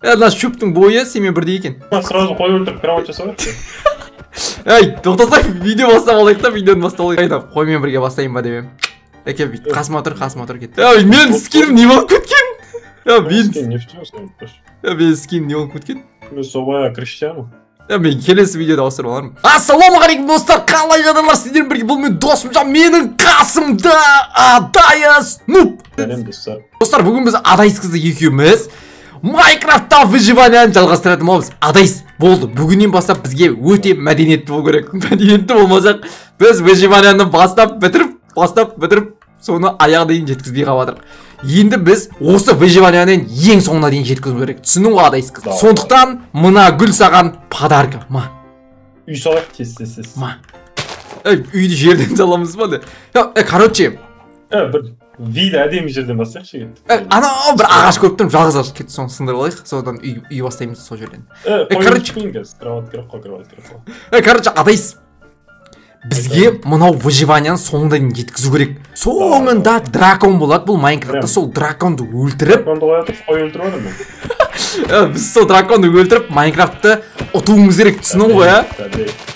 Мына шөптің бойы сенімен бірдей екен. Сразу қой өлтіріп кровать жасау керек. Ей, тоқтасай, видео бастап алайық та, видеоны бастап алайық. Қайда, қоймен бірге бастайын ба деп едім. Әке, бүйтіп қасыма тұр, қасыма тұр, кет. Ей, менің скинім не болып кеткен? Менің скинім не болып кеткен? Мен собая Криштиану. Мен келесі видеода ауыстырып алармын. Ассалаумағалейкум достар, қалай жағдайлар? Сіздермен бірге бұл мен досымжан, менің қасымда Адайс Нуб. Сәлем достар. Достар, бүгін біз Адайс қызы екеуміз Майнкрафтта выживанияны жалғастыратын боламыз. Адайс, болды. Бүгіннен бастап бізге өте мәдениетті болу керек. Мәдениетті болмасақ, біз выживанияны бастап бітіріп, бастап бітіріп, соны аяғына дейін жеткізбей қалып жатырмық. Енді біз осы выживанияны ең соңына дейін жеткізу керек. Түсіндің ғой, Адайс қыз? Сондықтан мына гүл саған подарка. Ма. Үй салайық тез, тез, тез. Ма. Ей, үйді жерден саламыз ба? Короче, бір виді әдемі жерден бастайықшы енді. Анау бір ағаш көріп тұрмын, жалғыз ағаш кетті, соны сындырып алайық, содан үй бастаймыз сол жерден. Короче, кровать керек қой, кровать керек қой. Короче, Адайс, бізге мынау выживанияны соңына дейін жеткізу керек. Соңында дракон болады бұл Майнкрафтта, сол драконды өлтіріп. Драконды қоя тұрып, қой өлтіріп жатырмын мен. Біз сол драконды өлтіріп, Майнкрафтты ұтуымыз керек, түсіндің ғой, ә?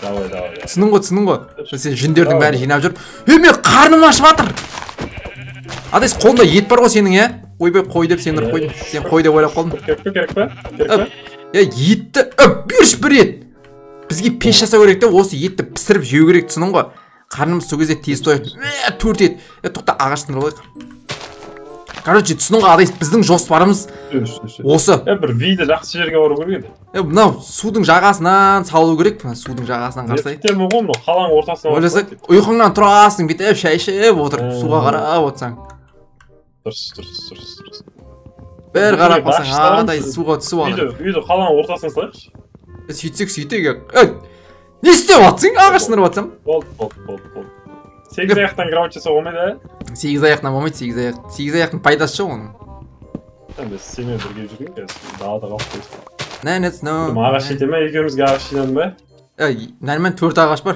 Давай, давай. Түсіндің ғой, түсіндің ғой. Сен жүндердің бәрін жинап жүріп. Е, мен қарным ашып жатыр. Адайс, қолында ет бар ғой сенің, ә? Ойбай, қой деп сені ұрып қойдым. Сен қой деп ойлап қалдым. Керек пе, керек пе? Керек пе? Е, етті, берші бір ет. Бізге пеш жасау керек те, осы етті пісіріп жеу керек, түсіндің ғой? Қарнымыз сол кезде тез тояды. 4 ет. Тоқта, ағаш сындырып алайық. Короче, түсіндің ғой, Адайс, біздің жоспарымыз осы. Бір виді жақсы жерге бару керек еді. Мынау судың жағасынан салу керек, мына судың жағасынан қарасай. Терме ғой, мынау қаланың ортасына. Ойласақ, ұйқыңнан тұрасың, бүйтіп шай ішіп отырып, суға қарап отырсаң. Дұрыс, дұрыс, дұрыс, дұрыс. Бір қарап қалсаң, Адайс суға түсіп алады. Үйді қаланың ортасына салайықшы. Сөйтсек, сөйтейік. Не істеп жатсың? Ағаш сындырып жатсам. Болды, болды, болды, болды. 8 аяқтан кровать жасауға болмайды, ә? 8 аяқтан болмайды, 8 аяқ. 8 аяқтың пайдасы жоқ оның. Енді сенімен бірге жүрген қазір далада қалып қойсын. Нәнец, но. Ағаш жете ме? Екеумізге ағаш жинадың ба? Нормально, 4 ағаш бар.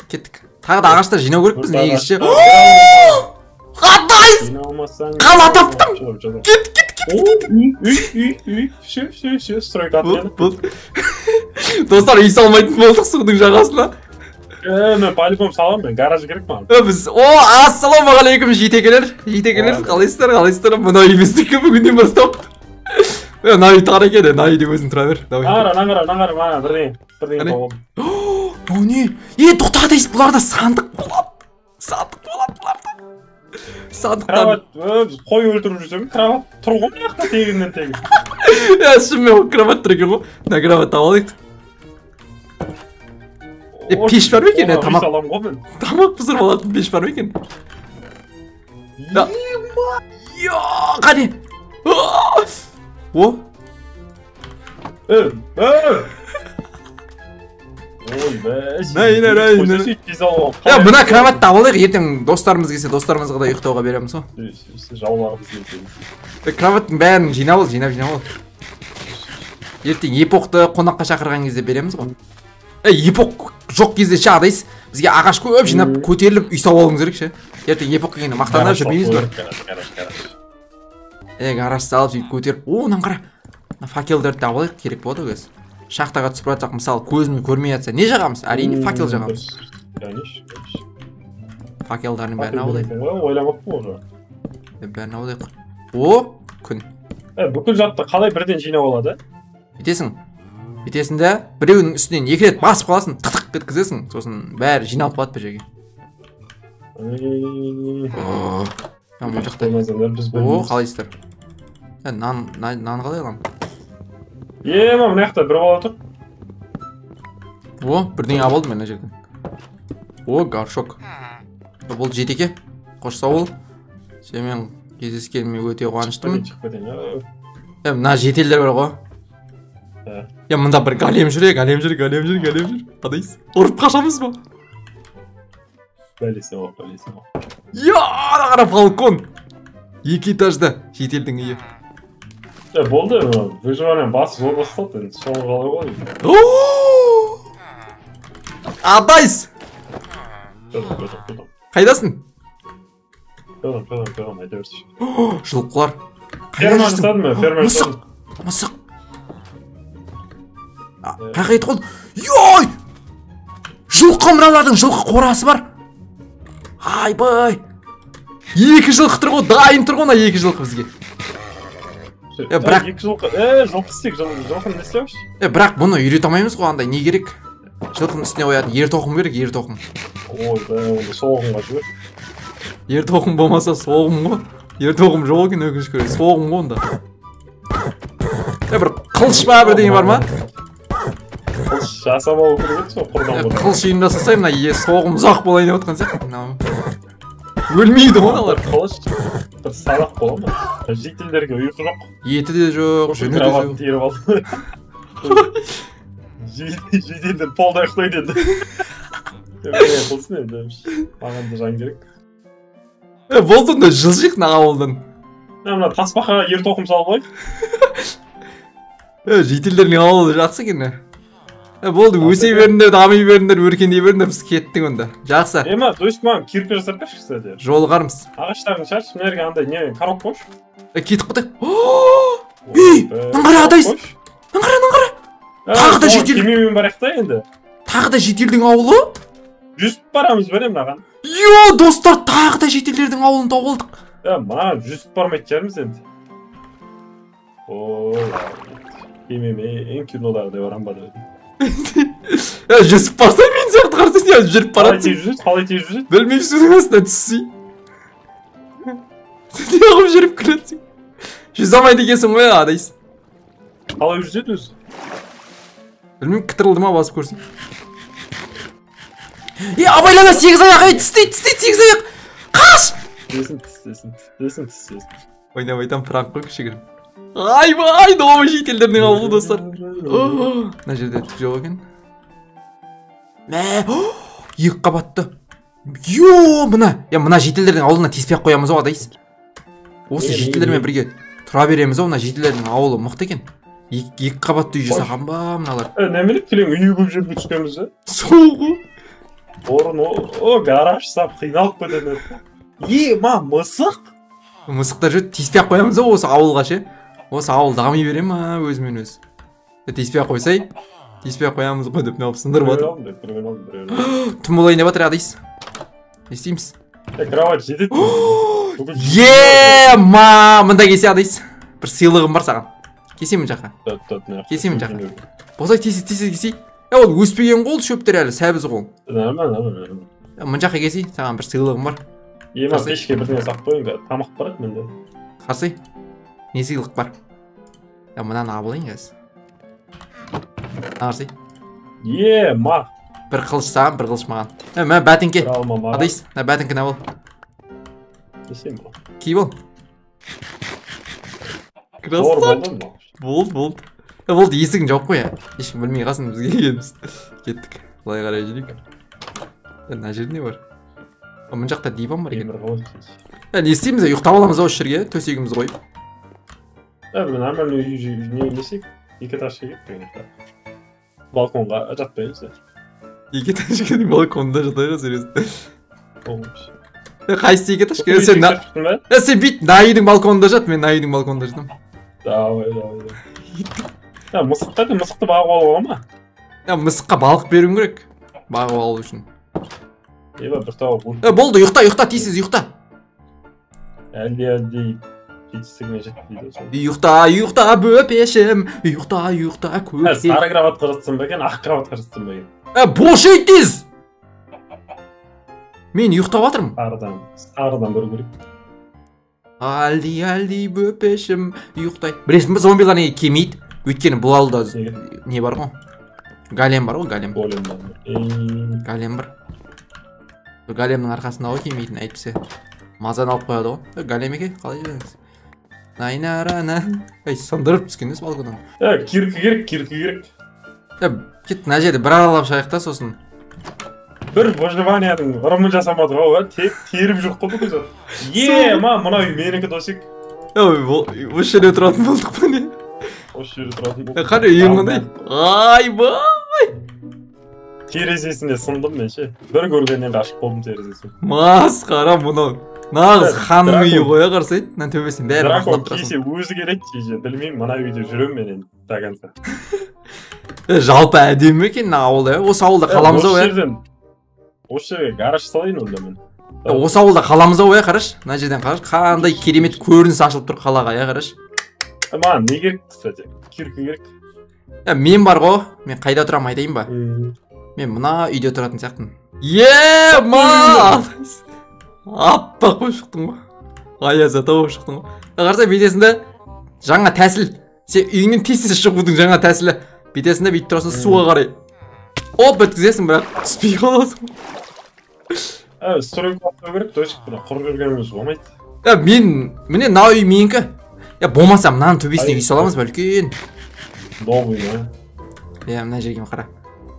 Кеттік. Тағы да ағаштар жинау керекпіз негізі ше. Адайс! Қала таптым. Кет, кет, кет. Үй, үй, үй. Все, все, все, стройка отмена. Болды. Достар, үй салмайтын болдық судың жағасына. Мен по-любому саламын, мен гараж керек маған. Біз, о, ассалаумағалейкум, жетекелер. Жетекелер, қалайсыздар, қалайсыздар? Мына үй біздікі бүгіннен бастап. Мына үй тар екен, мына үйде өзің тұра бер. Давай. Аңғара, аңғара, аңғара, мана бірдеңе, бірдеңе тауып алдым. Мынау не? Е, тоқта, Адайс, бұларда сандық болады. Сандық болады бұларда. Сандықтан. Кровать, біз қой өлтіріп жүрсем, кровать тұр ғой мына жақта тегіннен тегін. Шынымен кровать тұр екен ғой. Мына кровать тауып алайық. Пеш бар ма екен? Тамақ тамақ пісіріп алатын пеш бар ма екен? Қане? О? Ойбай. Мына кровать тауып алайық, ертең достарымыз келсе, достарымызға да ұйықтауға береміз ғой. Жауларымыз келсе. Кроваттың бәрін жинап ал, жинап, жинап ал. Ертең епоқты қонаққа шақырған кезде береміз ғой. Епок жоқ кезде ше, Адайс, бізге ағаш көп жинап, көтеріліп үй салып алуымыз керек ше. Ертең епок келгенде мақтанып жүрмейміз ба? Гараж салып, сөйтіп көтеріп. О, мынаны қара. Мына факелдерді тауып алайық, керек болады ғой қазір. Шахтаға түсіп жатсақ, мысалы, көзіміз көрмей жатса, не жағамыз? Әрине, факел жағамыз. Факелдардың бәрін алып алайық. Ойламаппын уже. Бәрін алып алайық. О, күн. Бүкіл затты қалай бірден жинап алады? Бүйтесің. Бүйтесің де, біреуінің үстінен екі рет басып қаласың, тық-тық еткізесің, сосын бәрі жиналып қалады бір жерге. Мына жақта. О, қалайсыздар? Нан, нан қалай аламын? Мына жақта бір бала тұр. О, бірдеңе алып алдым мен мына жерден. О, горшок. Бұл жетеке. Қош сау бол. Сенімен кездескеніме өте қуаныштымын. Мына жетелдер бар ғой. Мында бір голем жүр, голем жүр, голем жүр, голем жүр. Қадайсыз? Ұрып қашамыз ба? Бәлесі жоқ, бәлесі жоқ. Я, ана қара балкон. 2 этажда жетелдің үйі. Болды, выживание басы зор басталды, енді соңы қалай болады? Адайс! Қайдасың? Пойдем, айта берсейші. Жылқылар. Ферма жасадым мен, ферма жасадым. Мысық, мысық. Қаяққа кетіп қалды? Йой! Жылқы, мыналардың жылқы қорасы бар. Айбай! 2 жылқы тұр ғой, дайын тұр ғой мына 2 жылқы бізге. Бірақ 2 жылқы, жылқы істейік, жылқыны не істеуші? Бірақ бұны үйрете алмаймыз ғой, андай не керек? Жылқының үстіне қоятын ер тоқым керек, ер тоқым. Ой, онда соғымға жібер. Ер тоқым болмаса соғым ғой. Ер тоқым жоқ екен, өкінішке орай. Соғым ғой онда. Бір қылыш па, бірдеңе бар ма? Қылыш жасап алу керек еді, сол құрдан бұрын. Қылыш ұйымдастырсай, мына соғым ұзақ болайын деп отқан сияқты. Өлмейді ғой мыналар. Қылыш бір садақ бола ма? Жителдерге ұйқы жоқ. Еті де жоқ, жүні де жоқ. Теріп алды. Жителдер полда ұйықтайды енді. Қылсын енді, маған да жан керек. Болды онда, жылжиық мына ауылдан. Мына тасбақаға ер тоқым салып алайық. Жителдердің ауылы жақсы екен. Болды, өсе беріңдер, дами беріңдер, өркендей беріңдер, біз кеттік онда. Жақсы. Ема, дос, маған кирпич жасап берші, кстати. Жолығармыз. Ағаштарын шаш, мына жерге андай не, коробка қойшы. Кетіп қалдық. Ей, мынаны қара, Адайс. Мынаны қара, мынаны қара. Тағы да житель. Кемемен барайық та енді. Тағы да жителдің ауылы? Жүзіп барамыз ба мынаған? Йо, достар, тағы да жителдердің ауылын тауып алдық. Мына жүзіп бармайтын шығармыз енді. Ой, кемемен кинодағыдай барам ба деп. Жүзіп барсаң мен сияқты қарасаң, сен жүріп баратсың. Қалай тез жүзеді, қалай тез жүзеді? Білмеймін, судың астына түссей. Неғып жүріп келатсың? Жүзе алмайды екенсің ғой, Адайс. Қалай жүзеді өзі? Білмеймін, қытырылды ма, басып көрсін. Абайлама, 8 аяқ, тістейді, тістейді, 8 аяқ. Қаш! Тістесін, тістесін, тістесін, тістесін. Ойнап айтам, пранк қой кішігірім. Айбай, новый жителдердің ауылы, достар. Мына жерде түк жоқ екен. Мә, 2 қабатты. Йо, мына. Мына жителдердің ауылына тиіспей ақ қоямыз ғой, Адайс. Осы жителдермен бірге тұра береміз ғой, мына жителдердің ауылы мықты екен. 2 қабатты үй жасаған ба мыналар? Немене кілең үйі көп жерге түскенбіз, ә? Сол ғой. Орын, о, гараж сап қиналып кетеді. Ма, мысық? Мысықтар жүреді, тиіспей ақ қоямыз ғой осы ауылға ше. Осы ауыл дами бере ма өзімен өзі? Тиіспей ақ қойсай, тиіспей ақ қоямыз ғой деп неғып сындырып жатыр. Түн болайын деп жатыр, Адайс. Не істейміз? Кровать жетеді. Ма, мында келсе, Адайс. Бір сыйлығым бар саған. Келсе мына жаққа. Келсе мына жаққа. Болсай, тез келсей. Ол өспеген қол, шөптер әлі, сәбіз қол. Нормально. Мына жаққа келсей, саған бір сыйлығым бар. Ема, пешке бірдеңе салып қойын, тамақ бар еді менде. Қарсай, не сыйлық бар? Мынаны алып алайын қазір. Қарсай. Ма. Бір қылыш саған, бір қылыш маған. Мә, бәтіңке. Адайс, мына бәтіңкені ал. Киіп ал. Красавчик. Болды, болды. Болды, есігін жауып қой. Ешкім білмей қалсын бізге келгенімізді. Кеттік. Былай қарай жүрейік. Мына жерде не бар? Мына жақта диван бар екен. Не істейміз, ұйықтап аламыз осы жерге, төсегімізді қойып. Нормально не істейік? 2 этажға кетіп, балконға жатпаймыз. 2 этажға балконда жатайық, серьезно. Қайсысы 2 этажға? Сен бүйт, мына үйдің балконында жат, мен мына үйдің балконында жатамын. Давай, давай. Мысық қайда? Мысықты бағып алуға ма? Мысыққа балық беруім керек, бағып алу үшін. Еба, бір тауық. Болды, ұйықта, ұйықта, тез ұйықта. Әлде жетістігіне жетті дейді. Ұйықта, ұйықта, бөпешім, ұйықта, ұйықта, көпе. Сары кроватқа жатсам ба екен, ақ кроватқа жатсам ба екен? Бош ей тез! Мен ұйықтап жатырмын. Сарыдан көру керек. Әлди, әлди, бөпешім, ұйықтай. Білесің бе, зомбилар неге келмейді? Өйткені бұл ауылда не бар ғой? Голем бар ғой, голем. Голем бар. Голем бар. Големнің арқасында ғой келмейтін, әйтпесе мазаны алып қояды ғой. Голем екен, қалай жібереміз? Найнарана. Ей, сындырып түскен емес балконнан. Киркі керек, киркі керек. Кет, мына жерді бір аралап шығайық та сосын. Бір выживанияның ырымын жасамадық ау, тек теріп жүріп қой бүкіл зат. Ма, мына үй менікі, досик. Осы жерде тұратын болдық па не? Осы жерде тұратын болдық. Қара, үйің қандай? Айбай! Терезесіне сындым мен ше. Бір көргеннен ғашық болдым терезесіне. Масқара мынау. Нағыз ханның үйі ғой, қарасай. Мына төбесін бәрі бақылап тұрасың. Дракон келсе өзі келеді, же, білмеймін, мына үйде жүремін мен енді до конца. Жалпы әдемі екен мына ауыл, иә. Осы ауылда қаламыз ау, иә. Осы жерге гараж салайын онда мен. Осы ауылда қаламыз ау, иә, қарашы. Мына жерден қарашы, қандай керемет көрініс ашылып тұр қалаға, иә, қарашы. Маған не керек, кстати? Кирка керек. Мен бар ғой, мен қайда тұрамын айтайын ба? Мен мына үйде тұратын сияқтымын. Е-ма! Аппақ болып шықтың ғой. Аяз ата болып шықтың ғой. Қараса, бүйтесің де, жаңа тәсіл. Сен үйіңнен тез-тез шығудың жаңа тәсілі. Бүйтесің де, бүйтіп тұрасың суға қарай. Оп, өткізесің, бірақ түспей қаласың. Стройка бастау керек, то есть құр жүргеніміз болмайды. Мен, міне мына үй менікі. Болмаса мынаның төбесіне үй саламыз ба, үлкен. Новый, да? Иә, мына жерге қара.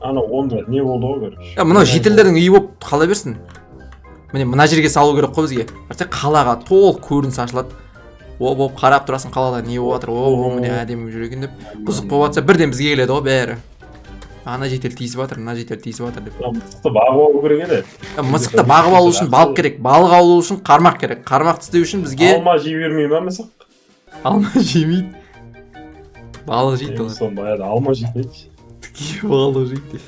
Ана онда не болды ғой, короче. Мынау жительдердің үйі болып қала берсін. Міне мына жерге салу керек қой бізге. Қарасаң, қалаға толық көрініс ашылады. Оп, қарап тұрасың қалада не болып жатыр. О, міне әдемі жүр екен деп. Бұзық болып жатса бірден бізге келеді ғой бәрі. Ана житель тиісіп жатыр, мына житель тиісіп жатыр деп. Мысықты бағып алу керек еді. Мысықты бағып алу үшін балық керек. Балық алу үшін қармақ керек. Қармақ тістеу үшін бізге алма жей бермей ма мысық? Алма жемейді. Балық жейді олар. Соны баяғыда алма жейтін еді. Балық жейді.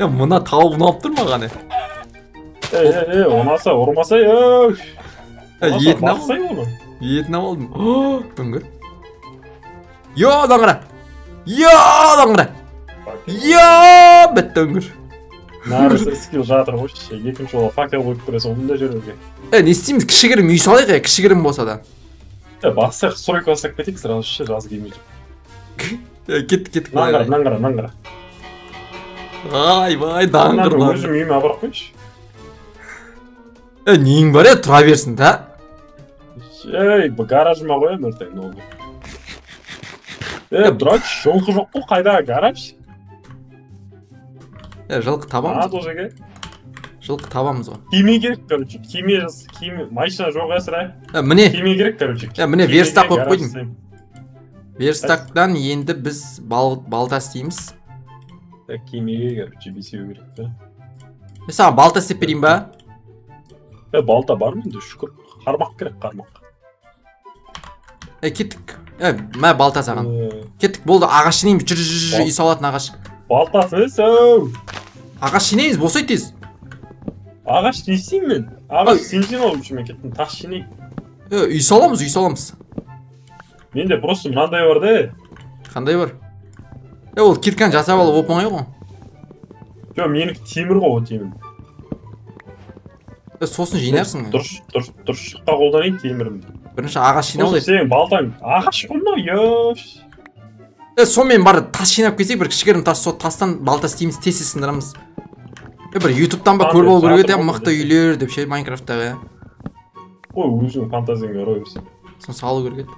Мына тауық ұнап тұр маған. Ұнаса, ұрмаса, етін алдым. Етін алдым. Үңгір. Йо, даңғыра. Йо, даңғыра. Йо, бітті үңгір. Нарысы скилл жатыр ғой, екінші жолы факел қойып көресің, онда жүруге. Не істейміз, кішігірім үй салайық, кішігірім болса да. Бассақ, стройка бастап кетейік, сразу ше, жаз келмей жүр. Кеттік, кеттік. Нан қара, нан қара. Айбай, даңғыр. Өзім үйіме апарып қойшы. Нең бар, тұра берсін, да? Ей, гаражыма қоямын ертең, не болды? Дұраш, жылқы жоқ қой, қайда гараж? Жылқы табамыз. Жылқы табамыз ғой. Кеме керек, короче, кеме, машина жоқ әсірә. Міне. Кеме керек, короче. Міне, верстак қойып қойдым. Верстактан енді біз балта істейміз. Кемеге, короче, бесеу керек, да? Мен саған балта істеп берейін ба? Балта бар менде, шүкір. Қармақ керек, қармақ. Кеттік. Мә, балта саған. Кеттік, болды, ағаш жинаймыз. Жүр, жүр, жүр, үй салатын ағаш. Балтасы, сәу. Ағаш жинаймыз, босай тез. Ағаш не істеймін мен? Ағаш сен жинау үшін мен кеттім, тас жинайын. Үй саламыз, үй саламыз. Менде просто мынандай бар да. Қандай бар? Ол кирканы жасап алып оп-оңай ғой. Жоқ, менікі темір ғой, о темір. Сосын жинарсың. Дұрысшыққа қолданайын темірімді. Бірінші ағаш жинау дейді. Сенің балтаң ағаш қой мынау, еш. Сонымен бар тас жинап келсек, бір кішігірім тас, сол тастан балта істейміз, тез сындырамыз. Бір ютубтан ба көріп алу керек еді, мықты үйлер деп ше, Майнкрафттағы. Ой, өзің фантазияңа ұра берсең. Соны салу керек еді.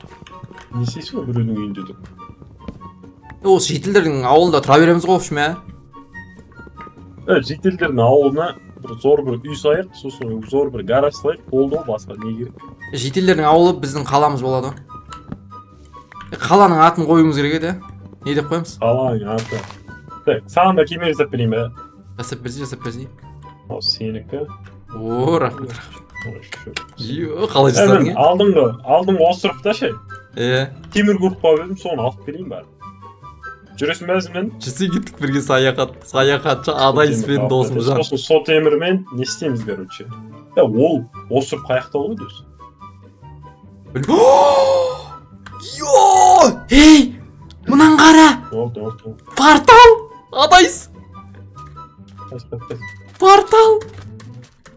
Не істейсің ғой біреудің үйінде тұрып? Осы жительдердің ауылында тұра береміз ғой, в общем, ә? Жительдердің ауылына бір зор бір үй салайық, сосын зор бір гараж салайық, болды ғой, басқа не керек? Жительдердің ауылы біздің қаламыз болады ғой. Қаланың атын қоюымыз керек еді, не деп қоямыз? Қаланың аты. Так, саған да кеме жасап берейін бе? Жасап берсей, жасап берсей. Ал сенікі. О, рахмет, рахмет. Йо, қалай жасадың? Алдыңғы островта ше? Темір көріп қалып едім, соны алып берейін бәрі. Жүресің бе өзімнен? Жүрсе кеттік бірге саяхат. Саяхатшы Адайс пен досымжан. Сосын сол темірмен не істейміз, короче? Ол остров қаяқта болады өзі? Йо! Ей! Мынан қара! Болды. Портал! Адайс! Портал!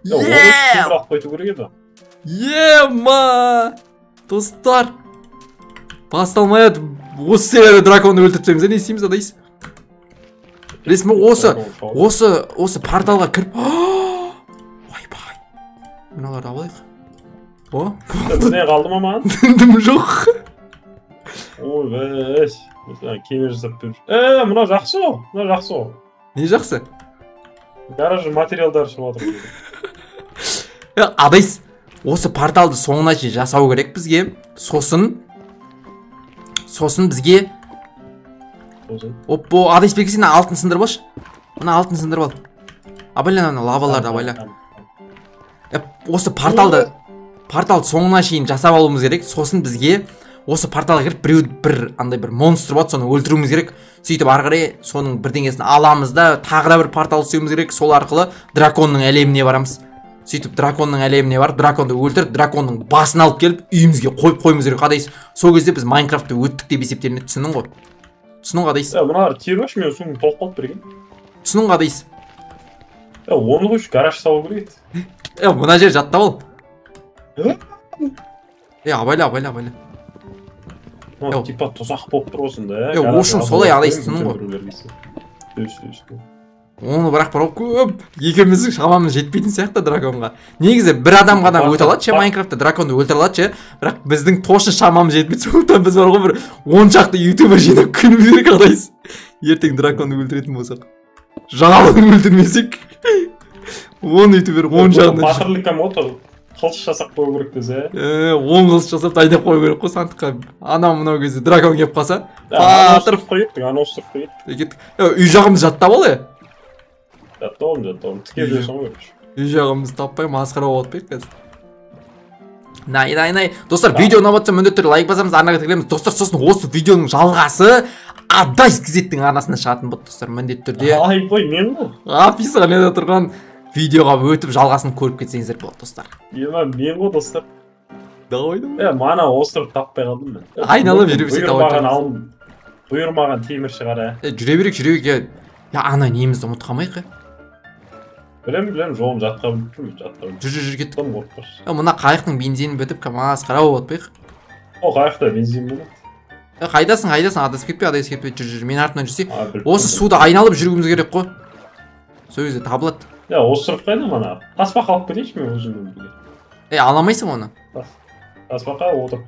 Темір алып қайту керек еді. Ема! Достар! Басталмай еді. Осы серияда драконды өлтіріп тастаймыз, не істейміз, Адайс? Білесің бе, осы порталға кіріп, ойбай. Мыналарды алайық. О? Бірдеңе қалды ма маған? Дым жоқ. Ой, бәс. Кеме жасап беріп. Мынау жақсы ғой, мынау жақсы ғой. Не жақсы? Гараж материалдары шығып жатыр. Адайс, осы порталды соңына шейін жасау керек бізге. Сосын бізге Оппо, Адайс, беке, сен алтын сындырып алшы. Мына алтын сындырып ал. Абайла, ана лаваларды абайла. Осы порталды соңына шейін жасап алуымыз керек. Сосын бізге Осы порталға кіріп біреу бір андай бір монстр болады, соны өлтіруіміз керек. Сөйтіп ары қарай соның бірдеңесін аламыз да, тағы да бір портал істеуіміз керек. Сол арқылы драконның әлеміне барамыз. Сөйтіп драконның әлеміне барып, драконды өлтіріп, драконның басын алып келіп, үйімізге қойып қоюымыз керек, Адайс. Сол кезде біз Майнкрафтты өттік деп есептелінеді, түсіндің ғой? Түсіндің ғой, Адайс? Мыналар теріп аш, менің суым толып қалды бір екен. Түсіндің ғой, Адайс? Оны қойшы, гараж салу керек еді. Мына жер жаттап ал. Абайла, абайла, абайла. Типа тұзақ болып тұр осында. Ошын солай, Адайс, түсіндің ғой? Оны бірақ бар көп. Екеуміздің шамамыз жетпейтін сияқты драконға. Негізі бір адам ғана өте алады ше Майнкрафтта, драконды өлтіре алады ше. Бірақ біздің точно шамамыз жетпейді. Сондықтан біз бар ғой бір 10 шақты ютубер жинап күніміз керек, Адайс. Ертең драконды өлтіретін болсақ, жалын өлтірмесек, 10 ютубер 10 жағынан. Батырлыққа мото қылыш жасап қою керек десе. 10 қылыш жасап дайындап қою керек қой сандыққа. Анау мынау кезде дракон келіп қалса, батырып қойып, анау осып қойып. Үй жағымыз жаттап ал, Жаттап алдым, жаттап алдым. Тіке жүресің ғой. Үй жағымызды таппай масқара болып жатпайық қазір. Най, най, най. Достар, видео ұнап жатса міндетті түрде лайк басамыз, арнаға тіркелеміз. Достар, сосын осы видеоның жалғасы Адайс Кзеттің арнасында шығатын болды, достар, міндетті түрде. Ай, қой, мен ғой. Описаниеда тұрған видеоға өтіп жалғасын көріп кетсеңіздер болады, достар. Ема, мен ғой, достар. Давай, давай. Мана остров таппай қалдым мен. Айналып жүре берсек давай. Бұйырмаған темір шығар, Жүре берейік, жүре берейік. Я, ана немізді ұмытып қалмайық, Білем, білем, жолым жатқа біліп тұрмын, жатқа біліп. Жүр, жүр, жүр, кеттік. Мына қайықтың бензині бітіп, масқара болып жатпайық. О, қайықта бензин болады. Қайдасың, қайдасың, адасып кетпе, адасып кетпе, жүр, жүр, мен артынан жүрсек. Осы суды айналып жүруіміз керек қой. Сол кезде табылады. Остров қайда мана? Тасбақа алып кетейінші мен өзіммен бірге. Ала алмайсың оны. Тасбақа отырып.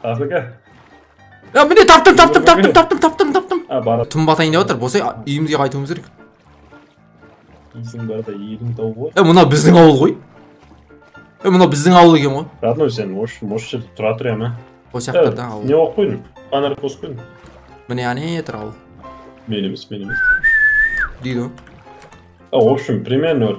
Тасбақа. Міне таптым, таптым, таптым, таптым, таптым, таптым. Түн батайын деп жатыр, болса үйімізге қайтуымыз керек. Есің бар да елің тау ғой. Мынау біздің ауыл ғой. Мынау біздің ауыл екен ғой. Родной, сен осы жерде тұра тұр, ема. Осы жақтарда ауыл. Не оқып қойдың? Фонарь қосып қойдың. Міне әне тұр ауыл. Мен емес, мен емес. Дейді ғой. В общем, примерно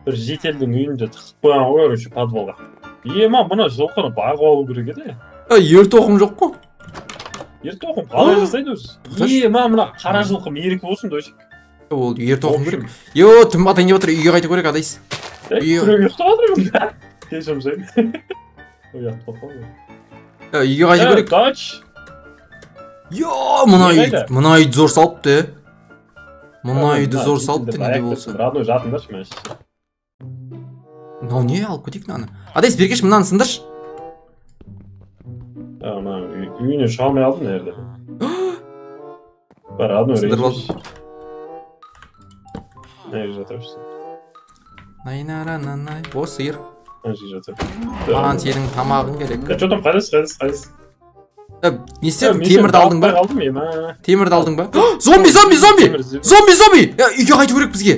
бір жителдің үйінде тығып қойған ғой, короче, подвалға. Ема, мына жылқыны бағып алу керек еді. Ер тоқым жоқ қой. Ер тоқым қалай жасайды өзі? Ема, мына қара жылқы мереке болсын, досик. Ол ер тоқым керек. Йо, түн батайын деп отыр, үйге қайту керек, Адайс. Біреу ұйықтап жатыр екен. Кешірім сұраймын. Ұят болып қалды. Үйге қайту керек. Тач. Йо, мына үй, мына үйді зор салыпты. Мына үйді зор салыпты, не де болса. Родной, жатыңдаршы, мен. Мынау не, алып кетейік мынаны. Адайс, бергеш, мынаны сындыршы. Мына үйіне шыға алмай алдым мына жерде. Бар, родной, сындырып алдым. Мына жерде жатырсың. Най-на-ра-на-най. О, сиыр. Мына жерде жатыр. Маған сенің тамағың керек. Че там, қайдасың, қайдасың, қайдасың? Не істедің? Темірді алдың ба? Алдым, ема. Темірді алдың ба? Зомби, зомби, зомби! Зомби, зомби! Үйге қайту керек бізге.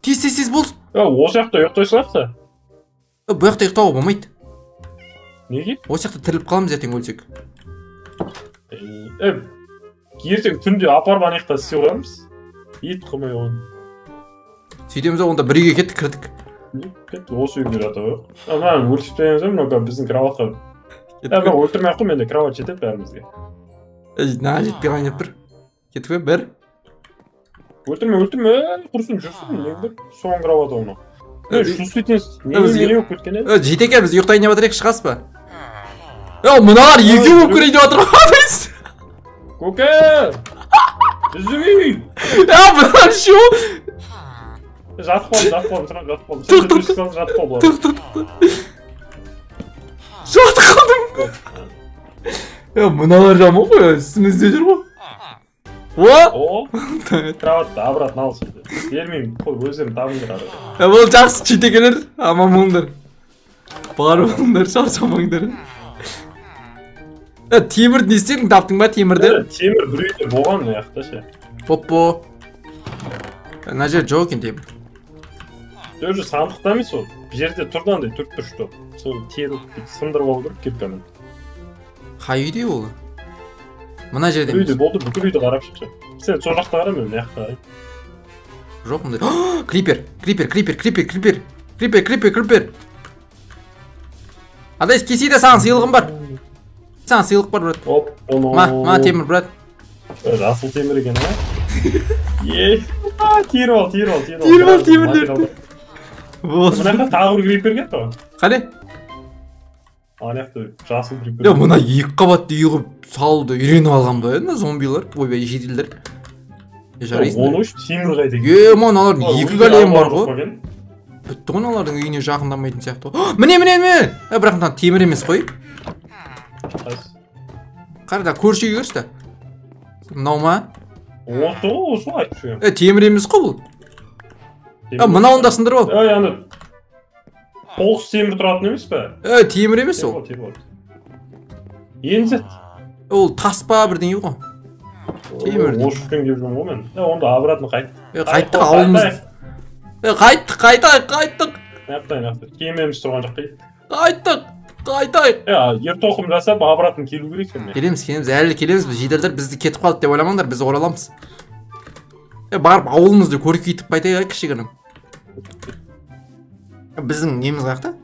Тез, тез, тез бол. Осы жақта ұйықтай салайық та. Бұл жақта ұйықтауға болмайды. Неге? Осы жақта тіріліп қаламыз ертең өлсек. Ертең түнде апарып ана жақта істей қоямыз. Ет қылмай оны. Сөйтеміз, онда бір үйге кеттік, кірдік. Кеттік, осы үйге жата қояйық. Мына өлтіріп тастаймыз, мынау біздің кроватқа. Мына өлтірмей ақ қой, менде кровать жетеді бәрімізге. Мына жетпей қалайын деп тұр. Кеттік пе, бір? Өлтірме, өлтірме, құрсын, жүрсін, не бір соңғы кровать ол мынау. Чувствительность не болып кеткен еді? Жетеке, біз ұйықтайын деп жатыр едік, шығасыз ба? Мыналар екеу болып көрейін деп жатыр ғой. Көке! Біздің үй! Мыналар үшеу! Жатып қалдым, жатып қалдым, жатып қалдым. Тұр, тұр, тұр. Жатып қалдым. Тұр, тұр, тұр. Жатып қалдым. Мыналар жаман ғой, үстімізде жүр ғой. О! Кроватты обратно ал сенде. Бермеймін, қой, өздерің табыңдар ары. Бұл жақсы читекелер, аман болыңдар. Бар болыңдар, шаршамаңдар. Темірді не істедің, таптың ба темірді? Темір бір үйде болған мына жақта ше. Оппо. Мына жер жоқ екен темір. Тоже сандықта емес ол. Бір жерде тұрды андай төрт бұрышты. Соны теріп, сындырып алу керек кепкамен. Қай үйде ол? Мына жерде емес. Үйде болды, бүкіл үйді қарап шықты. Сен сол жақта қара, мен мына жақта қарайын. Жоқ мындай. Крипер, крипер, крипер, крипер, крипер. Крипер, крипер, крипер. Адайс, кесей де саған сыйлығым бар. Саған сыйлық бар, брат. Оп, оны. Ма, ма темір, брат. Жасыл темір екен, а? Е, теріп ал, теріп ал, теріп ал. Теріп ал темірлерді. Мына жақта тағы бір крипер кетті ғой. Қане? Ана жақта жасыл крипер. Е, мына екі қабатты үй қылып салуды үйреніп алған ба енді зомбилар, ойбай, жительдер. Жарайсың. 13 темір қайда екен? Е, мыналардың екі голем бар ғой. Бітті ғой мыналардың үйіне жақындамайтын сияқты. Міне, міне, міне. Бірақ мына темір емес қой. Қара да, көрші үйге кірші да. Мынау ма? Осы ғой, осы ғой айтып жүрген. Темір емес қой бұл. Мынауын да сындырып ал. Аны 9 темір тұратын емес пе? Темір емес ол. Енді ол тас па бірдеңе ғой. Темір. Осы күн келіп жүрмін ғой мен. Онда обратно қайттық. Қайттық ауылымыз. Қайттық, қайтайық, қайттық. Нақты, нақты. Кемеміз тұрған жаққа кеттік. Қайттық, қайтайық. Ер тоқым жасап обратно келу керек екен. Келеміз, келеміз, әлі келеміз. Біз жительдер бізді кетіп қалды деп ойламаңдар, біз ораламыз. Барып ауылымызды көркейтіп қайтайық, кішігірім. Біздің неміз қаяқта?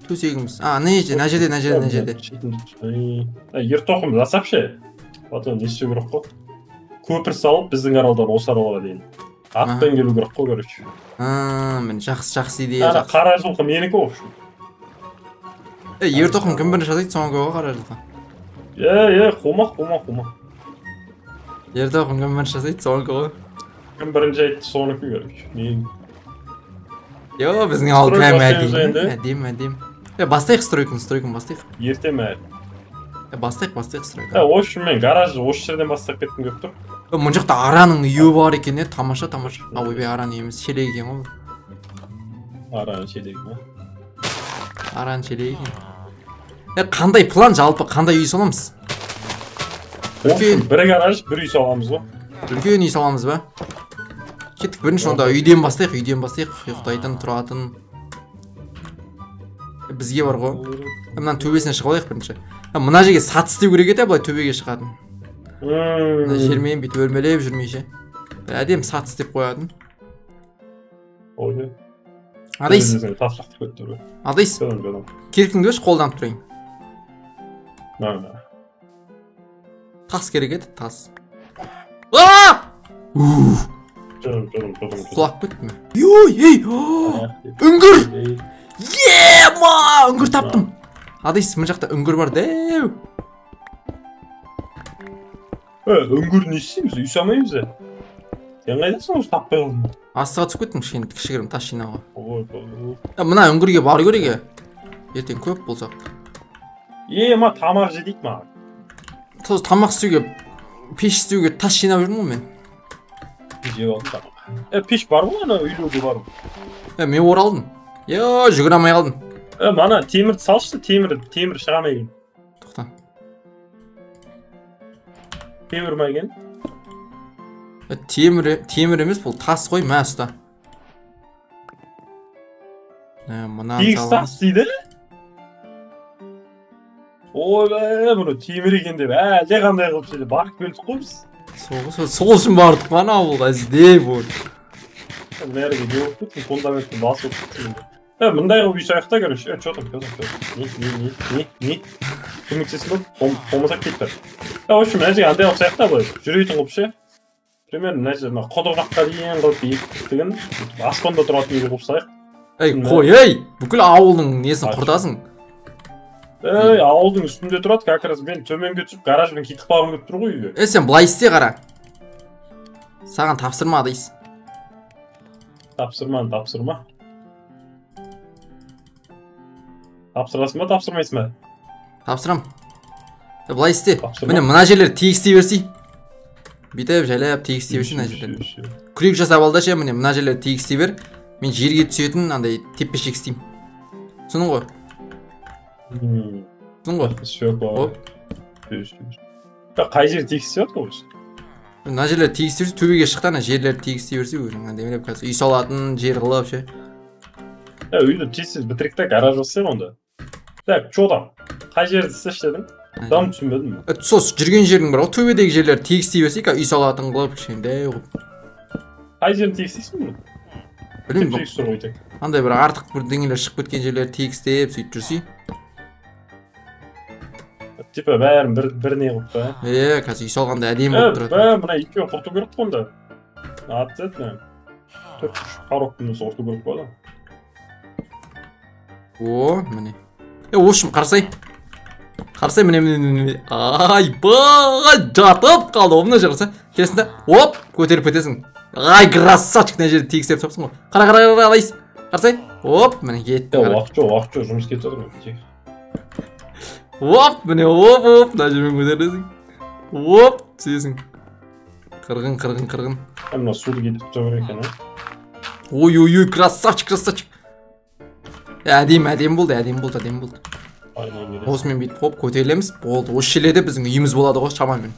Төсегіміз. А, мына жерде, мына жерде, мына жерде, мына жерде. Ер тоқым жасап ше. Потом не істеу керек қой? Көпір салып біздің аралдан осы аралға дейін. Атпен келу керек қой, короче. Міне жақсы, жақсы идея. Ана қара жылқы менікі в общем. Ер тоқым кім бірінші жасайды, соңғы ғой қара жылқы. Қума, қума, қума. Ер тоқым кім бірінші жасайды, соңғы ғой. Кім бірінші айтты, соныкі, короче. Мен. Йо, біздің ауыл кәдімгі әдемі, әдемі, әдемі. Бастайық стройканы, стройканы бастайық. Ерте ме әлі? Бастайық, бастайық стройканы. В общем, мен гаражды осы жерден бастап кеткім келіп тұр. Мына жақта араның үйі бар екен, тамаша, тамаша. Ойбай, араның үйі емес, шелек екен ғой. Араның шелегі ма? Араның шелегі екен. Қандай план жалпы, қандай үй саламыз? Үлкен бір гараж, бір үй саламыз ғой. Үлкен үй саламыз ба? Кеттік, бірінші онда үйден бастайық, үйден бастайық, ұйықтайтын, тұратын. Бізге бар ғой. Мынаның төбесіне шығып алайық бірінші. Мына жерге сат істеу керек еді, былай төбеге шығатын. Мына жермен бүйтіп өрмелеп жүрмей ше. Бір әдемі сат істеп қоятын. Адайс. Адайс. Керкіңді берші, қолданып тұрайын. Тас керек еді, тас. Құлап кеттім. Ой, ей! Үңгір! Ема! Үңгір таптым. Адайс, мына жақта үңгір бар дәу. Үңгір не істейміз? Үй салмаймыз ә? Сен қайдасың осы таппай қалдың? Астыға түсіп кеттім кішкене, кішігірім тас жинауға. Мына үңгірге бару керек. Ертең көп болсақ. Ема, тамақ же дейді маған. Сол тамақ істеуге, пеш істеуге тас жинап жүрмін ғой мен. Жеп алдым тамақ. Пеш бар ғой, ана үйлерде бар ғой. Мен оралдым. Жүгіре алмай қалдым. Мана темірді салшы, темір, темір шыға ма екен? Тоқта. Темір ма екен? Темір, темір емес, бұл тас қой, мә ұста. Мынаны Тегіс тас дейді? Ойбай, бұны темір екен деп, әлде қандай қылып сөйлеп, барып келдік қой біз. Сол үшін бардық қой ана ауылға іздеп оны. Мына жерге не болып кетті, фундаментті басып кетті. Мындай қылып үй салайық та, короче. Чё там, чё там, чё там? Не, не, не, не, не. Көмектесін бе? Болмаса кет бер. В общем, мына жерге андай қылып салайық та, былай жүретін қылып ше. Примерно мына жерде мына құдық жаққа дейін қылып биіктігін, аспанда тұратын үй қылып салайық. Ей, қой, ей, бүкіл ауылдың несін құртасың? Ей, ауылдың үстінде тұрады, как раз мен төменге түсіп гаражбен кетіп қалғым келіп тұр ғой үйге. Сен былай істе қара. Саған тапсырма дейсің. Тапсырма, тапсырма. Тапсырасың ба, тапсырмайсың ба? Тапсырам. Былай істе. Міне мына жерлерді тегістей берсей. Бүйтіп жайлап тегістей берсей мына жерлерді. Күрек жасап ал да ше, міне мына жерлерді тегістей бер. Мен жерге түсетін андай теппешек істеймін. Түсіндің ғой? Түсіндің ғой? Оп. Қай жер тегістеп жатыр ғой? Мына жерлерді тегістей берсе, төбеге шықты ана жерлерді тегістей берсе өзің әдемілеп қазір үй салатын жер қылып ше. Үйді тез-тез бітірік та гараж жасайық онда. Так, чё там? Қай жерді істеші дедің? Дам түсінбедім. Сол жүрген жердің бар ғой, төбедегі жерлерді тегістей берсек, үй салатын қылып кішкентай қылып. Қай жерін тегістейсің бұны? Білмеймін. Андай бір артық бірдеңелер шығып кеткен жерлерді тегістеп сөйтіп жүрсей. Типа бәрін бір не қылып па? Е, қазір үй салғанда әдемі болып тұрады. Бә, мына екеуін құрту керек қой онда. Обязательно. 4-3 коробканы құрту керек болады. О, міне. Е, в общем, қарасай. Қарасай, міне, міне, міне. Айбай, жатып қалды. Мына жер қараса. Келесің да, оп, көтеріп кетесің. Ай, красавчик, мына жерді тегістеп тапсың ғой. Қара, қара, қара, алайсың. Қарасай. Оп, міне кетті. Уақыт жоқ, уақыт жоқ, жұмыс кетіп жатыр. Оп, міне, оп, оп, мына жермен көтересің. Оп, түсесің. Қырғын, қырғын, қырғын. Мына суды кетіп тұра керек екен, а? Ой, ой, ой, красавчик, красавчик. Әдемі, әдемі болды, әдемі болды, әдемі болды. Осымен бүйтіп қойып көтерілеміз. Болды, осы жерлерде біздің үйіміз болады ғой шамамен.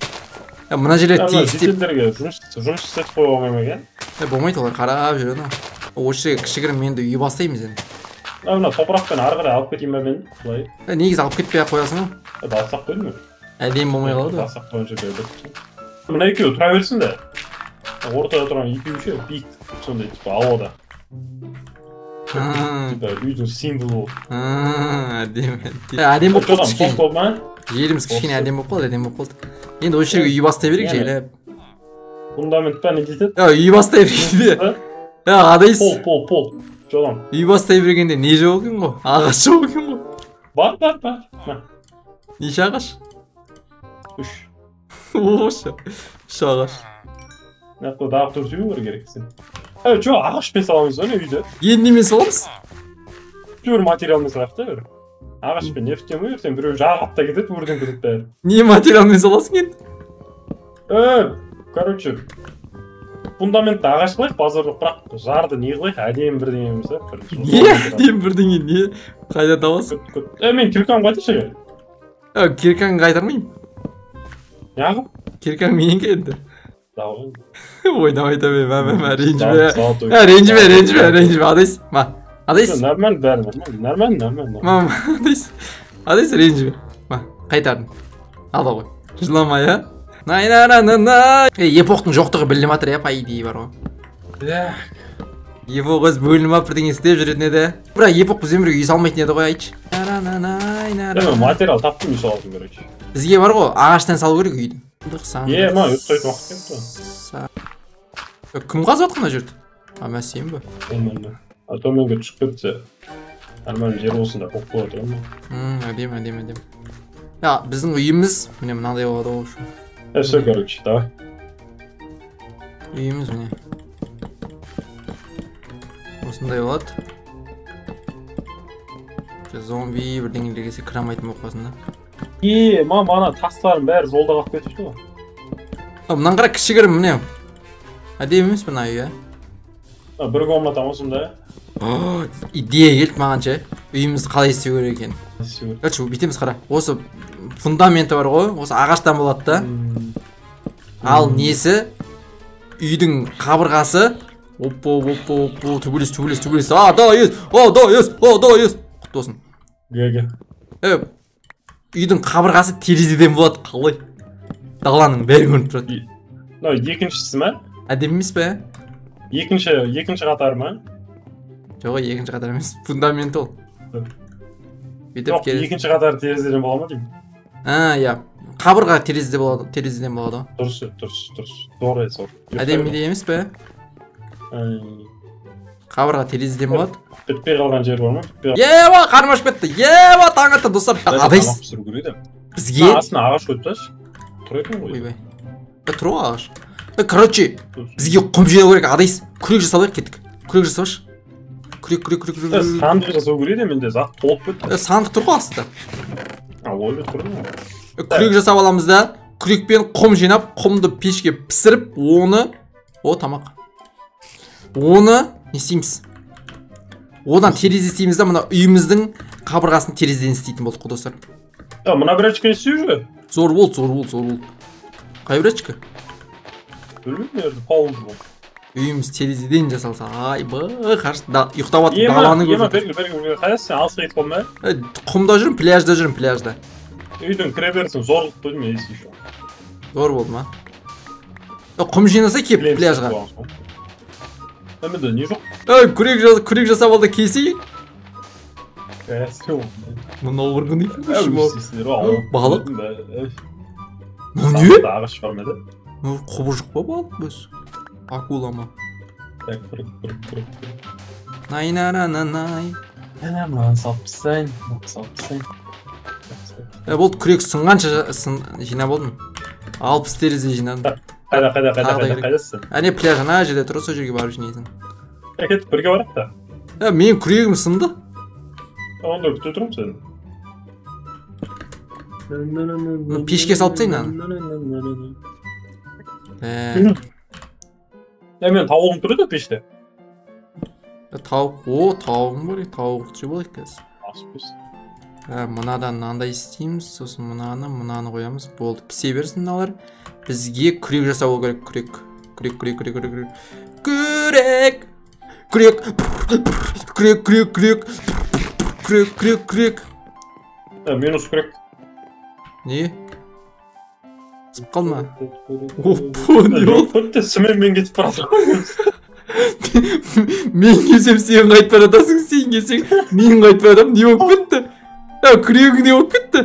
Мына жерлер тегістеп. Жұмыс істетіп қоюға болмай ма екен? Болмайды, олар қарап жүреді. Осы жерге кішігірім енді үй бастаймыз енді. Мына топырақпен ары қарай алып кетейін ба мен? Былай. Негізі алып кетпей ақ қоясың ғой. Бассақ қойдым мен. Әдемі болмай қалады ғой. Бассақ қойған жерге бітті. Мына екеуі тұра берсін де. Ортада тұрған екеуі ше биік сондай типа ауада. Типа үйдің символы болып. Әдемі. Әдемі болып қалды кішкене. Жеріміз кішкене әдемі болып қалды, әдемі болып қалды. Енді осы жерге үй бастай берейік жайлап. Фундамент па не дейді? Үй бастай берейік де. Адайс. Пол, пол, пол. Жолам. Үй бастай бергенде не жоқ екен ғой? Ағаш жоқ екен ғой. Бар, бар, бар. Неше ағаш? 3. Осы. 3 ағаш. Нақты дағы төртеуі бар керек сен. Жоқ, ағашпен саламыз ғой үйді. Енді немен саламыз? Түр материалмен салайық та бір. Ағашпен нефть ме ертең біреу жағып та кетеді, өртен кетеді бәрі. Не материалмен саласың енді? Короче, фундаментті ағаш қылайық, базар жоқ, бірақ жарды не қылайық, әдемі бірдеңе болса. Не әдемі бірдеңе, не? Қайда табасың? Мен киркамды қайтаршы. Киркаңды қайтармаймын. Неғып? Киркаң менікі енді. Ойнап айта бер, мә, мә, мә, ренжіме. Ренжіме, ренжіме, ренжіме, адайс, ма, адайс. Нормально, бәрі нормально, нормально, нормально. Ма, адайс, адайс, ренжіме. Ма, қайтардым. Ала ғой. Жылама, я? Най, на, на, на, на. Епоқтың жоқтығы білініп жатыр, по идее бар ғой. Епоқ өз бөлініп алып бірдеңе істеп жүретін еді. Бірақ епоқ бізбен бірге үй салмайтын еді ғой, айтшы. Мен материал таптым, үй салатын, короче. Бізге бар ғой, ағаштан салу керек үйді. Е, ма, ұйықтайтын уақыт келіпті. Кім қазып жатқан мына жерді? А, мә, сен бе? Мен. А төменге түсіп кетсе, нормально жер болсын да, қоқ болады ғой. Әдемі, әдемі, әдемі. Біздің үйіміз міне мынандай болады ғой. Все, короче, давай. Үйіміз міне. Осындай болады. Зомби бірдеңелер келсе кіре алмайтын болып қалсын да. Е, мама, ана тастардың бәрі жолда қалып кетіпті ғой. Мынаны қара, кішігірім міне. Әдемі емес мына үй, ә? Бір комната ма сонда? Идея келді маған ше. Үйімізді қалай істеу керек екен. Короче, бүйтеміз, қара. Осы фундаменті бар ғой, осы ағаштан болады да. Ал несі? Үйдің қабырғасы. Оппа, оппа, оппа, төбелес, төбелес, төбелес. А, да, ес, а, да, ес, а, да, ес. Құтты болсын. Ге-ге. Үйдің қабырғасы терезеден болады, қалай? Даланың бәрі көрініп тұрады. Мынау екіншісі ме? Әдемі емес пе? Екінші қатар ма? Жоқ, екінші қатар емес. Фундамент ол. Жоқ, екінші қатар терезеден бола ма деймін? А, иә. Қабырға терезеде болады, терезеден болады. Дұрыс, дұрыс, дұрыс. Зор, зор. Әдемі де емес пе? Қабырға терезеден болады. Бітпей қалған жер бар ма? Еба, қарным ашып кетті. Еба, таң атты, достар. Адайс. Бізге астына ағаш қойып тасташы. Тұр екен ғой. Ойбай. Тұр ғой ағаш. Короче, бізге құм жинау керек, адайс. Күрек жасалайық, кеттік. Күрек жасашы. Күрек, күрек, күрек, күрек. Сандық жасау керек еді, менде зат толып кетті. Сандық тұр ғой астында. А, ойбай, тұр ма? Күрек жасап аламыз да, күрекпен құм жинап, құмды пешке пісіріп, оны, о, тамақ. Оны не істейміз? Одан терезе істейміз да, мына үйіміздің қабырғасын терезеден істейтін болдық қой, достар. Мына брачка не істеп жүр? Зор болды, зор болды, зор болды. Қай брачка? Білмеймін, пауыз бұл. Үйіміз терезеден жасалса, айбай, қарсы, ұйықтап жатып даланы көріп. Ема, бері, бері, қайдасың, сен алысқа кетіп қалма? Құмда жүрмін, пляжда жүрмін, пляжда. Үйдің кіре берсін, зор қылып қойдым, если еще. Зор болды ма? Құм жинаса кеп пляжға. Менде не жоқ? Ей, күрек жасап алды, келсей. Мынау ұрғын екен. Балық. Мынау не? Ағаш бар ма еді? Құбыжық па балық өз? Акула ма? Так, күрек. Най на на на най. Әне, мынаны салып тастайын, мынаны салып тастайын. Болды, күрек сынғанша жинап алдым. 60 терезе жинадым. Қайда, қайдасың? Әне пляж ана жерде тұр, сол жерге барып жинайсың. Кет, бірге барайық та. Менің күрегім сынды. Онда күте тұрмын сені. Пешке салып тастайын аны. Мен тауығым тұр еді пеште. Тауық, о, тауығым бар, тауық жеп алайық қазір. Мынадан мынандай істейміз, сосын мынаны қоямыз. Болды, пісе берсін мыналар. Бізге күрек жасау керек, күрек. Күрек. Күрек. Күрек. Күрек, күрек. Күрек, күрек. Минус күрек. Не? Сып қалма. Опа, не болды? Сімен кетіп бара жатырмын. Мен келсем сен қайтып бара жатасың, сен келсең мен қайтып бара жатамын. Не болып кетті? Күрегің не болып кетті?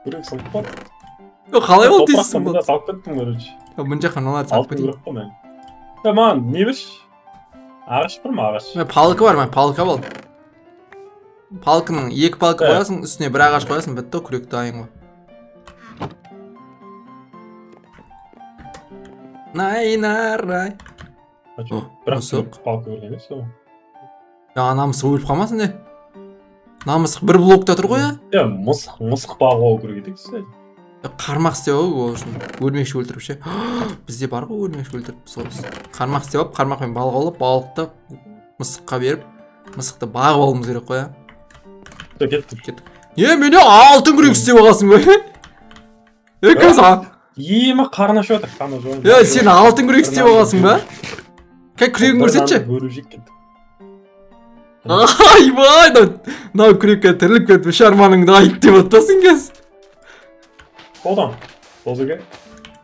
Күрек сынып қалды. Қалай болды дейсің? Топырақты мында салып кеттім, короче. Мына жаққа мыналарды салып кетейін. Маған не берші? Ағаш бар ма, ағаш? Палка бар ма? Палка бол. Палканың екі палка қоясың, үстіне бір ағаш қоясың, бітті, күрек дайын ғой. Най нарай. Бірақ палка көрген емес ол. Ана мысық өліп қалмасын де. Мына мысық бір блокта тұр ғой, я? Мысық бағып алу керек еді, кстати. Қармақ істеп алу ол үшін. Өрмекші өлтіріп ше. Бізде бар ғой өрмекші өлтіріп сол. Қармақ істеп алып, қармақпен балық аулап, балықты мысыққа беріп, мысықты бағып алуымыз керек қой, я. Кеттік. Не, мене алтын күрек істеп алғансың ба? Қазір. Еме қарны ашып жатыр, қарны ашып. Сен алтын күрек істеп алғансың ба? Қай күрегін көрсетші. Бөліп жеп кеттік. Айбай, мынау күрекке тіріліп кетіп, шарманыңды айт деп отырсың қазір. Қолдан. Досеке.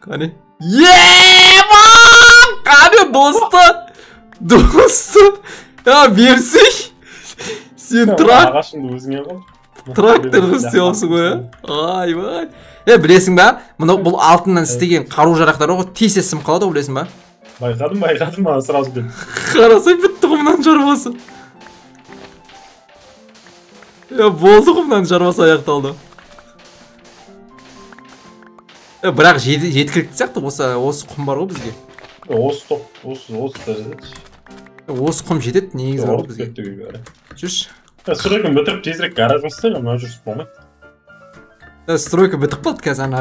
Қане. Ема! Қане досты. Досты. Берсей. Сен ағашыңды өзіңе қол. Трактор істеп алсың ғой, айбай. Білесің ба? Мынау бұл алтыннан істеген қару жарақтар ғой, тез сынып қалады ғой, білесің ба? Байқадым, маған сразу деп. Қарасай, бітті ғой мынаның шаруасы. Болды ғой мынаның шаруасы аяқталды. Бірақ жеткілікті сияқты осы құм бар ғой бізге. Осы топ, осы да жетеді. Осы құм жетеді негізі бар ғой бізге. Жүрші. Стройканы бітіріп тезірек гараж жасайық, мына жүріс болмайды. Стройка бітіп қалды қазір ана.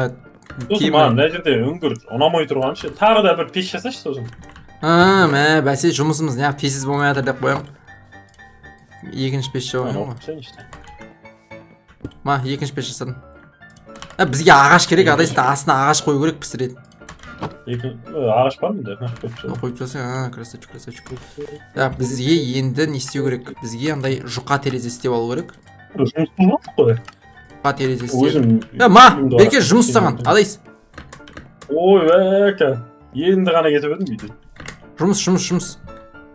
Сосын маған мына жерде үңгір ұнамай тұрған ше, тағы да бір пеш жасашы сосын. Мә, бәсе жұмысымыз неғып тез болмай жатыр деп қоямын. Екінші пеш жасап ғой. Ма, екінші пеш жасадым. Бізге ағаш керек, адайсың, астына ағаш қою керек пісіретін. Ағаш бар мында? Қойып тастайын, красавчик, красавчик. Бізге енді не істеу керек? Бізге андай жұқа терезе істеп алу керек. Жұмыс болмадық қой. Жұқа терезе істеп. Ма, берке жұмыс саған, адайс. Ой, әке, енді ғана кетіп едім үйден. Жұмыс, жұмыс, жұмыс.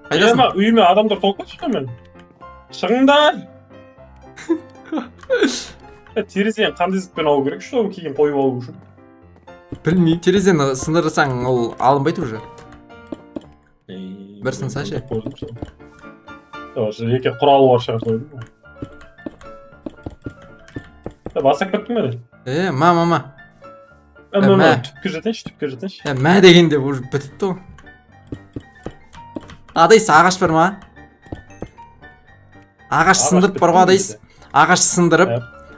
Қайдасың? Үйіме адамдар толып кетті мен. Шығыңдар! Терезені қандай зітпен алу керек, чтобы кейін қойып алу үшін? Білмеймін, терезені сындырсаң ол алынбайды уже. Бір сынса ше. Екі құралы бар шығар қойдым. Басып кеттің бе? Ма, ма, ма. Ма, түпке жетейінші, түпке жетейінші. Мә дегенде уже бітіпті ғой. Адайс, ағаш бар ма? Ағаш сындырып бар ғой, адайс. Ағаш сындырып,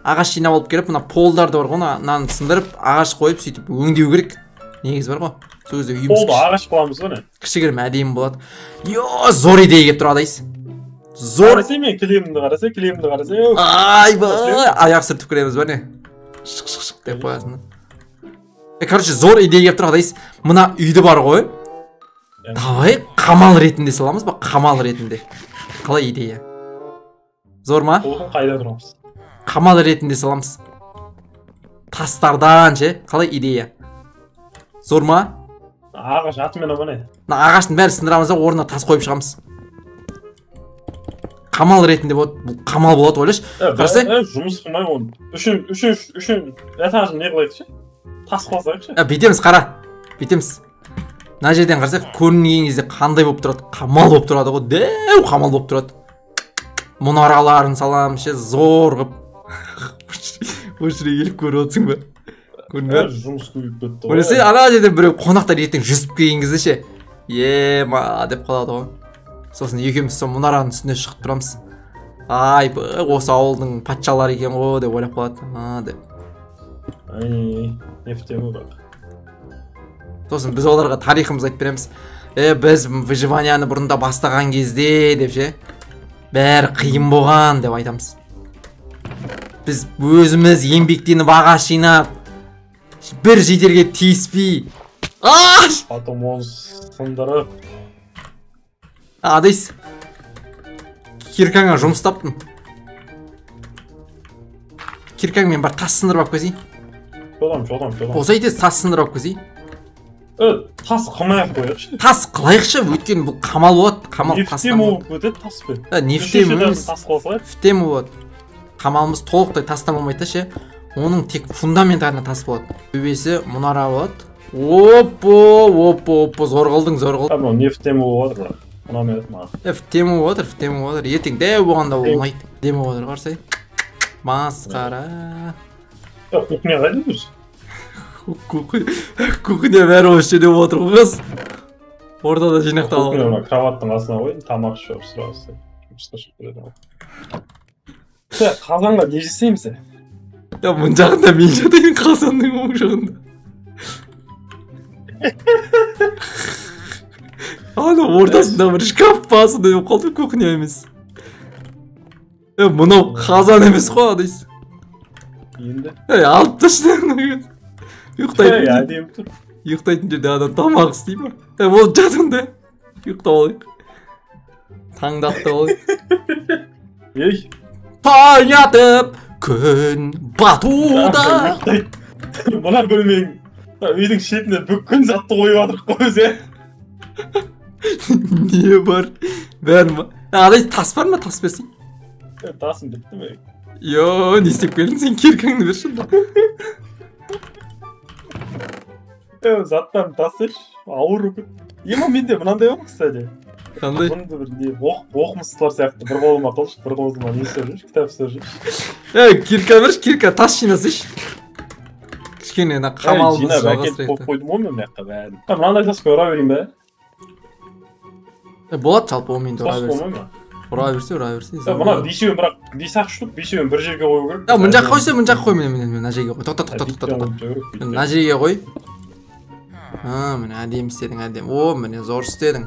ағаш жинап алып келіп, мына полдарды бар ғой, мынаны сындырып, ағаш қойып, сөйтіп өңдеу керек. Негізі бар ғой. Сол кезде үйіміз Полды ағаш қыламыз ғой, не? Кішігірім әдемі болады. Йо, зор идея келіп тұр, адайс. Зор. Қарасай мен кілемімді қарасай, кілемімді қарасай. Айбай, аяқ сүртіп кіреміз ба не? Шық, шық, шық деп қоясың. Короче, зор идея келіп тұр, адайс. Мына үйді бар ғой. Давай қамал ретінде саламыз ба? Қамал ретінде. Қалай идея? Зор ма? Қайда тұрамыз? Қамал ретінде саламыз. Тастардан ше, қалай идея? Зор ма? Ағаш атымен аман еді. Мына ағаштың бәрін сындырамыз да орнына тас қойып шығамыз. Қамал ретінде болады. Бұл қамал болады, ойлашы. Қарасай. Жұмыс қылмай оны. Үшін этажын не қылайықшы? Тас қылсайықшы. Бүйтеміз, қара. Бүйтеміз. Мына жерден қарасақ, көрінген кезде қандай болып тұрады? Қамал болып тұрады ғой. Дәу қамал болып тұрады. Мұнараларын саламыз ше, зор қылып. Осы жерге келіп көріп отырсың ба? Көрдің бе? Жұмыс көбейіп кетті ғой. Ойласай, ана жерден біреу қонақтар ертең жүзіп келген кезде ше, ема деп қалады ғой. Сосын екеуміз сол мұнараның үстіне шығып тұрамыз. Ай, осы ауылдың патшалары екен ғой деп ойлап қалады. А деп. Ай, не в тему бірақ. Сосын біз оларға тарихымызды айтып береміз. Біз выживанияны бұрында бастаған кезде деп ше, бәрі қиын болған деп айтамыз. Біз өзіміз еңбектеніп ағаш жинап, бір жетерге тиіспей. Потом оны сындырып. Адайс, киркаңа жұмыс таптым. Киркаңмен бар тас сындырып алып келсей. Жолам. Болса етес, тас сындырып алып келсей. Тас қылмай ақ қояйықшы. Тас қылайықшы, өйткені бұл қамал болады. Қамал тастан болып кетеді таспен. Нефтем емес. Тас қылсайық. Фтем болады. Қамалымыз толықтай тастан болмайды да ше. Оның тек фундаментарына тас болады. Төбесі мұнара болады. Оппо, оппо, оппо, зор қылдың, зор қылдың. Мынау нефтем болып жатыр бірақ. Ұнамай жатыр маған. Фтем болып жатыр, фтем болып жатыр. Ертең дәу болғанда болмайды. Дем болып жатыр, қарасай. Масқара. Кухня қайда жүрсің? Кухня бәрі осы жерде болып отыр ғой қыз. Ортада жинақталып отыр. Кухня мына кроваттың астына қойын, тамақ ішіп сразу. Жұмысқа шығып кетеді. Қазанға не жасаймыз? Я мына жағында мен жатайын, қазанның оң жағында. Ана ортасында бір шкаф па сондай болып қалды, кухня емес. Мынау қазан емес қой, адайсың. Енді? Алып тасташы. Ұйықтайтын тұр. Ұйықтайтын жерде адам тамақ істей ма? Ол жатында. Ұйықтап алайық. Таңды аттап алайық. Ей. Таң атып, күн батуда. Мына бөлмең, үйдің шетіне бүкіл затты қойып жатырық қой біз, Не бар? Бәрі ма? Адай тас бар ма? Тас берсең. Тасым бітті ме? Йо, не істеп келдің сен? Киркаңды берші онда. Заттарын тастайшы, ауыр болып кетті. Ема менде мынандай бар, кстати. Қандай? Бұнды бір не, оқымыстылар сияқты бір қолыма қылыш, бір қолыма не ұстап жүрші, кітап ұстап жүрші. Кирка берші, кирка, тас жинасайшы. Кішкене мына қамалымызды жинап әкеліп жалғастырайық. қойып қойдым ғой мен мына жаққа бәрін. Мынандай тасқа ұра берейін бе? Болады жалпы, онымен де ұра Тас берсе. болмай ма? Ұра берсе, ұра берсе. Мына бесеуін бірақ, бес-ақ штук, бесеуін бір жерге қою керек. Мына жаққа қойса, мына жаққа қой, міне, міне, мына жерге қой. Тоқта, тоқта, тоқта, тоқта. Мына жерге қой. Міне, әдемі істедің, әдемі. О, міне, зор істедің.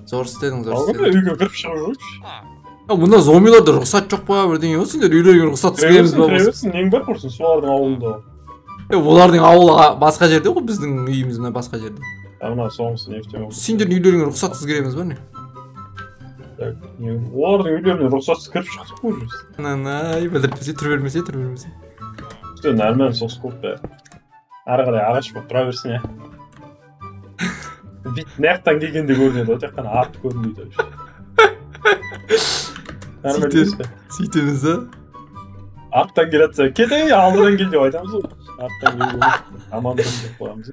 Зор істедің, зор істедің. Үйге кіріп шығып жүрші. Мұнда зомбиларда рұқсат жоқ па, бірдеңе болсын, сендер үйлеріңе рұқсатсыз кіреміз ба? Кіре берсін, нең бар құрсын, солардың ауылында. Олардың ауылы басқа жерде ғой, біздің үйіміз мына басқа жерде. Мына соңғысы не в тему. Сендердің үйлеріңе рұқсатсыз кіреміз ба, не? Олардың үйлеріне рұқсатсыз кіріп шықтық қой біз. Ай, білдіртпесе, түр бермесе, түр бермесе. Все, нормально, соғыс көп бәрі. Ары қарай ағаш болып тұра берсін, иә. Бит мына келгенде көрінеді ғой, тек қана арты көрінбейді вообще. Нормально емес пе? Сөйтеміз, а? Арттан келатса, кет ей, алдыдан кел деп айтамыз ғой. Арттан келу аман деп қоямыз.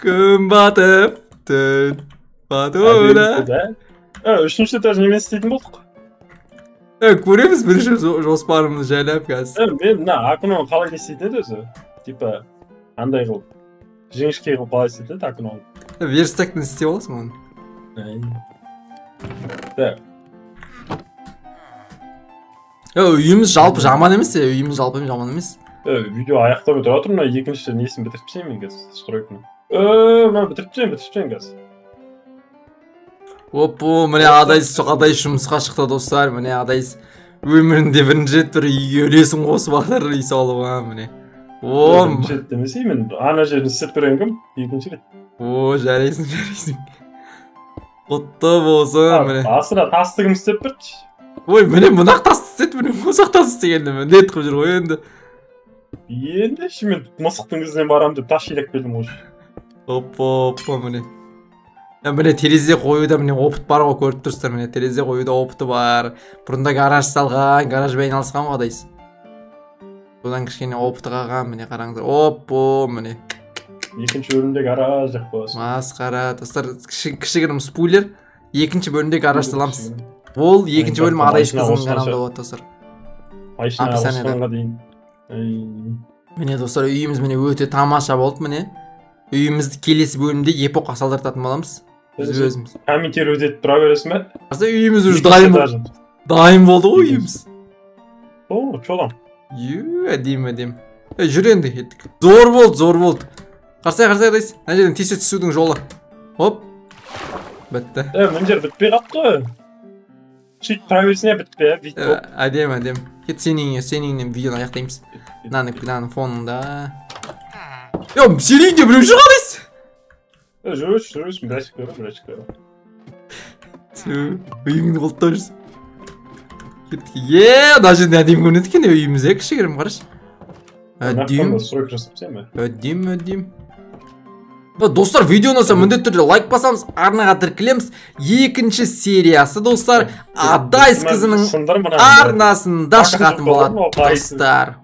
Күн батып, түн батуда. Үшінші этаж немен істейтін болдық? Көреміз бірінші жоспарымыз жайлап қазір. Мен мына окноны қалай не істейтін еді өзі? Типа андай қылып, жіңішке қылып қалай істейтін еді окноны? Верстактан істеп аласың оны. Так. Үйіміз жалпы жаман емес, үйіміз жалпы жаман емес. Видео аяқтамай тұра тұр, мына екінші несін бітіріп тастаймын мен қазір, стройканы. Мына бітіріп тастаймын қазір. Оппо, міне Адайс, Адайс жұмысқа шықты достар, міне Адайс өмірінде бірінші рет бір үйге үлесін қосып жатыр үй салуға, міне. О, бірінші рет демесей, мен ана жерін істеп берген кім? Екінші рет. О, жарайсың, жарайсың. Құтты болсын, міне. Асыра тасты кім істеп берді? Ой, міне мына тасты істеді, міне мысық тас істегенді міндет қылып жүр ғой енді. Енді ше мен мысықтың ізінен барамын деп тас шелек бердім ғой. Оппа, оппа, міне. Міне, терезе қоюда, міне, опыт бар ғой, көріп тұрсыздар, міне, терезе қоюда опыты бар. Бұрында гараж салған, гаражбен айналысқан ғой Адайс. Содан кішкене опыты қалған, міне, қараңыздар. Оппо, міне. Екінші бөлімде гараж деп қоясың. Масқара, достар, кішігірім спойлер. Екінші бөлімде гараж саламыз. Ол екінші бөлім Адайс қызының каналында болады, достар. Машина Описаниеда. қосқанға дейін. Міне, достар, үйіміз, міне, өте тамаша болды, міне. Үйімізді келесі бөлімде эпохқа салдыртатын боламыз. Біз өзіміз. Комментировать етіп тұра бересің бе? Қараса, үйіміз уже дайын болды. Дайын болды ғой үйіміз. О, че там? Ю, әдемі, әдемі. Ей, жүр енді, кеттік. Зор болды, зор болды. Қарасай, қарасай, Адайс. Мына жерден тез түсудің жолы. Хоп. Бітті. Мына жер бітпей қалыпты ғой. Сөйтіп тұра берсін, бітпей, бүйтіп. Әдемі, әдемі. Кет, сенің үйіңе, сенің үйіңнен видеоны аяқтаймыз. Мынаның фонында. Е, сенің үйіңде біреу жүр, Адайс. Жүрші, жүрші, біраз көремін, біраз көремін. Ту, үйіңді құлыптап жүрсің. Кеттік. Е, мына жерде әдемі көрінеді екен үйіміз, е, кішігірім, қарашы. Әдемі. Стройка жасап тастайын ба? Әдемі, әдемі. Достар, видео ұнаса, міндетті түрде лайк басамыз, арнаға тіркелеміз. Екінші сериясы, достар, Адайс қызының Сындыр мына. арнасында шығатын болады, Қайсы? достар.